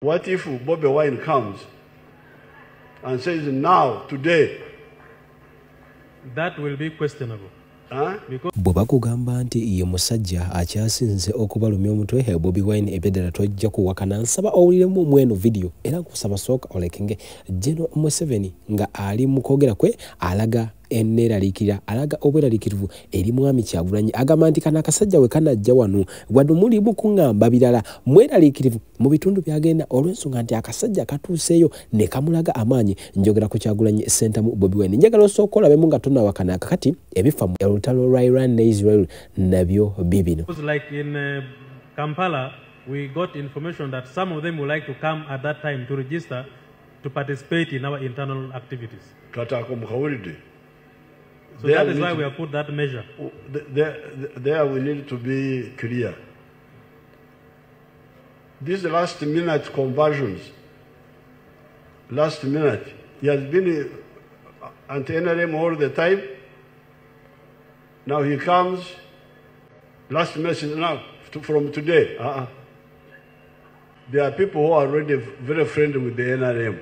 What if Bobi Wine comes and says now, today? That will be questionable. Bwe bakugamba nti ye musajja akyasinze okubalumya omutwe Bobi Wine eby'eddala tojja kuwakana. Nsaba owuliremu mweno video era nkusaba sooka olekenge General Museveni nga ali mu kwogera kwe alaga enneeraliikirira, alaga obweraliikirivu eri mwami Kyagulanyi. Agamba nti kano akasajja we kanajja wano wadde muli mukuŋŋamba birala, mweraliikirivu mu bitundu byagenda olw'ensonga nti akasajja katuuseeyo ne kamulaga amaanyi. Njogera ku Kyagulanyi Ssentamu Bobi Wine. Njagala osooka olabemu nga tonnawakana. Kakati ebifa mu olutalo lwa Iran ne Israel nabyo bibino. Like in Kampala, we got information that some of them would like to come at that time to register to participate in our internal activities. Katako mukawulidde. So that is why we have put that measure. There we need to be clear. These last minute conversions, last minute, he has been anti-NRM all the time. Now he comes, last message now, from today. There are people who are already very friendly with the NRM.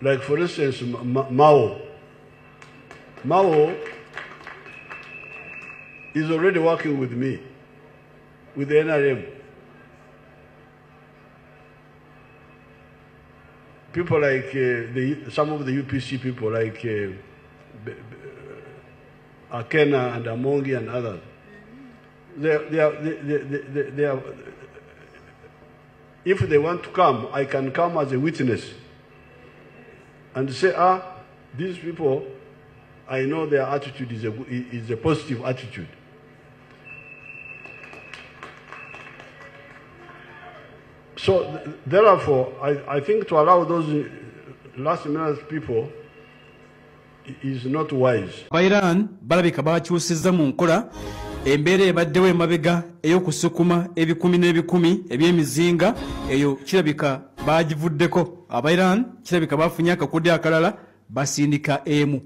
Like for instance, Mao. Mao is already working with me, with the NRM. People like some of the UPC people, like Akena and Amongi and others, they are, if they want to come, I can come as a witness and say, these people, I know their attitude is a positive attitude. So therefore, I think to allow those last minute people is not wise. Iran balabika bakyusizza mu nkola embeera ebaddewo emabega ey'okusukuma ebikumi n'ebikumi eby'emizinga eyo kirabika bagivuddeko. Aba Iran kirabika bafunye akakudde akalala basindika emu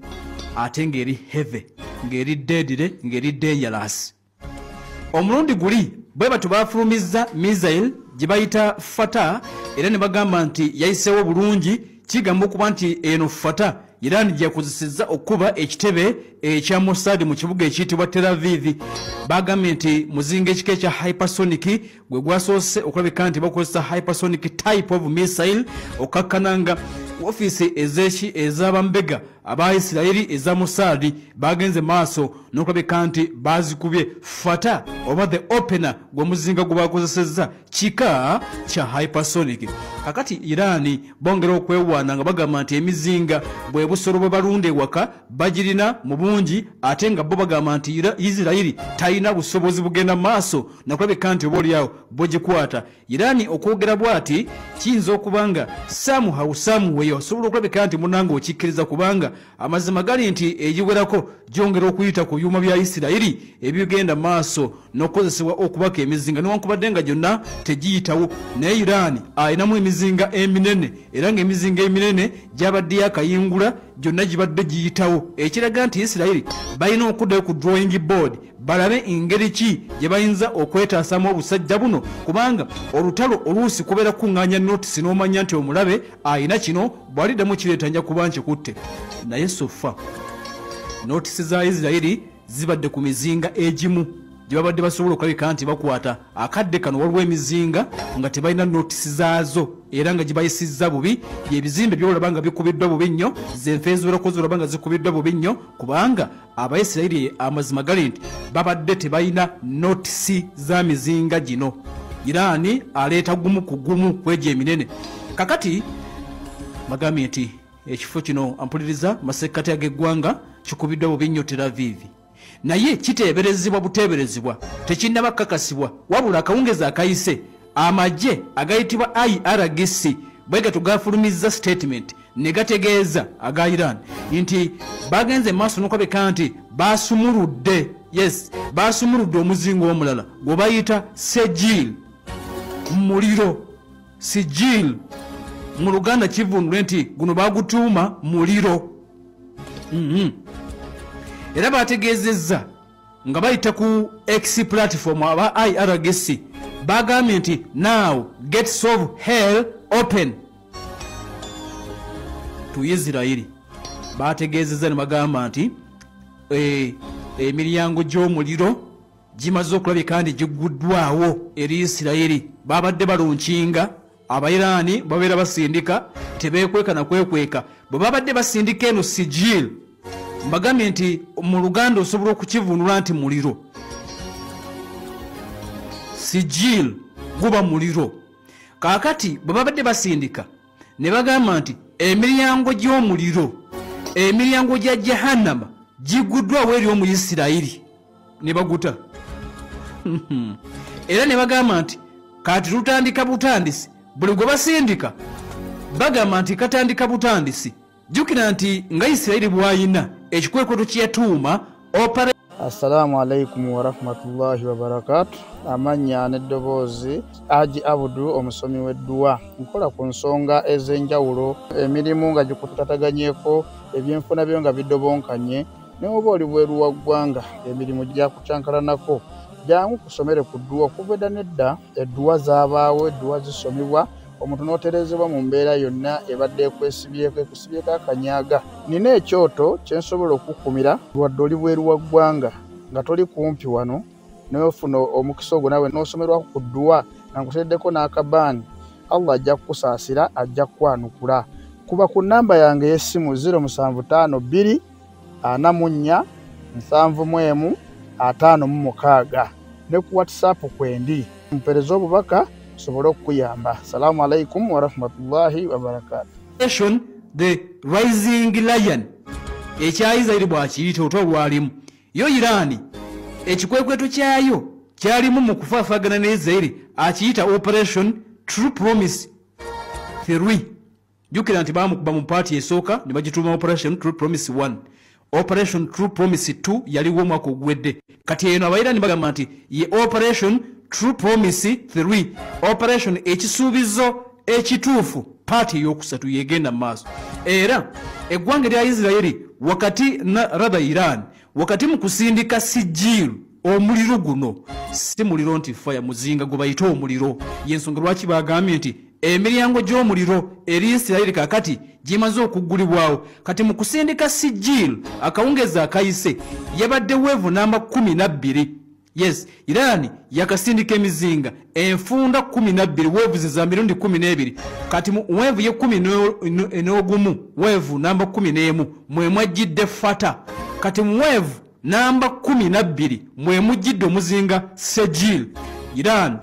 ate ng'eri heavy, ng'eri deadly, ng'eri dangerous. Omulundi guli bwe batyo bafulumizza missile gye bayita Fata era ne bagamba nti yayiseewo bulungi. Kigamba okuba nti eno Fata Iran gyeyakozesezza okuba ekitebe ekya Mossad mu kibuga ekiyitibwa Tel Aviv. Bagambye nti muzinga ekika ekya hypersonic gwe gwasoose okulabika nti bakozesa hypersonic type of missile okakkananga ofiisi ez'abambega aba Isirayiri eza Mossad bagenze maaso n'okulabika nti bazikubye. Fata oba the opener gwe muzinga gwe bakozesezza kika kya hypersonic. Kakati Iran bongera okwewaana nga bagamba nti emizinga bwe busolo bwe balunda ewaka bagirina mu bungi, ate nga bo bagamba nti Isirayiri talina busobozi bugenda maaso nakulabika nti oba oliawo bugikwata. Iran okwogera bw'ati kiyinza okuba nga somehow somewhere osobola okulabika nti munnange okikkiriza, kubanga amazima gali nti egiwerako gyongera okuyita ku byuma bya Isirayiri ebigenda maaso n'okukozesebwa okubaka emizinga, newankubadde nga gyonna tegiyitawo. Naye Iran alinamu emizinga eminene era ng'emizinga eminene gyabadde yakayingula gyonna gibadde giyitawo, ekiraga nti Isirayiri balina okuddayo ku drawing board balabe engeri ki gye bayinza okwetaasamu obusajja buno, kubanga olutalo oluusi kubeera kuŋŋaanya notisi n'omanya nti omulabe ayina kino bw'aliddamu kireeta nja kuba nkikutte. Naye sofa notisi za Isirayiri zibadde ku mizinga egimu gye babadde basobola okulabika nti bakwata. Akadde kano waliwo emizinga nga tebalina notisi zaazo era nga gibayisizza bubi. Ebizimbe by'olaba nga bikubiddwa bubi nnyo, zenfe eziwerako zolaba nga zikubiddwa bubi nnyo, kubanga Abayisirayiri amazima gali nti babadde tebalina notisi za mizinga gino. Iran aleeta gumu ku gumu kwegyo eminene. Kakati bagambye nti ekifo kino ampuliriza masekkati ag'eggwanga kikubiddwa bubi nnyo Tel Aviv, naye kiteeberezebwa buteeberezebwa, tekinnaba kukakasibwa. Wabula akawungezi akayise amagye agayitibwa IRGC bwe gato gafulumizza statement ne gategeeza aga Iran nti bagenze maaso n'okulabika nti basumuludde, yes, basumuludde omuzingo omulala gwe bayita Sejil, muliro. Sijil mu Luganda kivunulwe nti guno bagutuuma muliro. Era bategeezezza nga bayita ku X platform aba IRGC Bagambye nti now gates of hell open to Israeli. Bategeezezza ne bagamba nti emiryango gy'omuliro gimaze okulabika nti gigguddwawo eri Isirayiri. Babadde balunkinga Abairani babeera basindika, tebeekweka na kwekweka. Bwe babadde basindika eno Sijil, mbagambye nti mu Luganda osobola okukivunula nti muliro. Sijil guba muliro. Kaakati bwe babadde basindika ne bagamba nti emiryango gy'omuliro, emiryango gya Jahannama giguddwawo eri Omuyisirayiri, ne baguta. Era ne bagamba nti kati tutandika butandisi. Buli gwe basindika bagamba nti katandika butandisi. Jjukira nti nga Isirayiri bw'ayina ekikwekweto kye yatuuma. Assalamu alaikum warahmatullahi wabarakatu. Amannya n'eddoboozi Haji Abudu, omusomi w'edduwa. Nkola ku nsonga ez'enjawulo, emirimu nga gikutataganyeko, ebyenfuna byo nga bidobonkanye, ne oba oli bweru wa ggwanga emirimu gyakucankalanako. Jangu kusomere ku dduwa. Okuva edda n'edda edduwa zaabaawo, edduwa zisomebwa omuntu n'otereezebwa mu mbeera yonna ebadde ekwesibyeko, ekusibyeko akanyaga. Nina ekyoto kye nsobola okukumira wadde oli bweru wa ggwanga nga toli kumpi wano, n'ofuna omukisa ogwo naawe n'osomerwako ku dduwa nga nkuteereddeko n'akabaani. Allah ajja kukusaasira, ajja kukwanukula. Kuba ku nnamba yange ey'essimu 0752 44 71 56 ne ku WhatsApp kwendi, mpeereze obubaka nsobole okukuyamba. Assalamu alaikum warahmatullahi wabarakatu. The Rising Lion ekya Isirayiri bw'akiyita otwa lwalimu. Yo Irani ekikwekweto kyayo kyalimu mu kufaafagana ne Isirayiri, akiyita Operation True Promise 3. Jjukira nti baamukuba mu paati esooka ne bagituuma Operation True Promise 1. Operation True Promise 2 yaliwo omwaka oguwedde. Kati eno Abairani bagamba nti ye Operation True Promise 3, operation ekisuubizo ekituufu, paati eyokusatu yegenda mu maaso. Era eggwanga lya Isirayiri wakati na rather Iran wakati mu kusindika Sijil, omuliro guno si muliro nti fire, muzinga gwe bayita omuliro. Yensonga lwaki bagambye nti emiryango gy'omuliro eri Isirayiri kakati gimaze okuggulibwawo. Kati mu kusindika Sijil akawungezi akayise yabadde wave namba 12. Yes, Iran yakasindika emizinga enfunda 12, waves za mirundi 12. Kati mu wave ye 11, wave namba 11 mwe mwajjidde Fata. Kati mu wave namba 12 mwe mujjidde omuzinga Sejil. Iran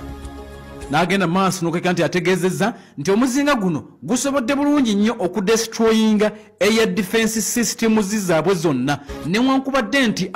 n'agenda maaso n'okweka nti ategeezezza nti omuzinga guno gusobodde bulungi nnyo okudestroyinga air defense systems zaabwe zonna, newankubadde nti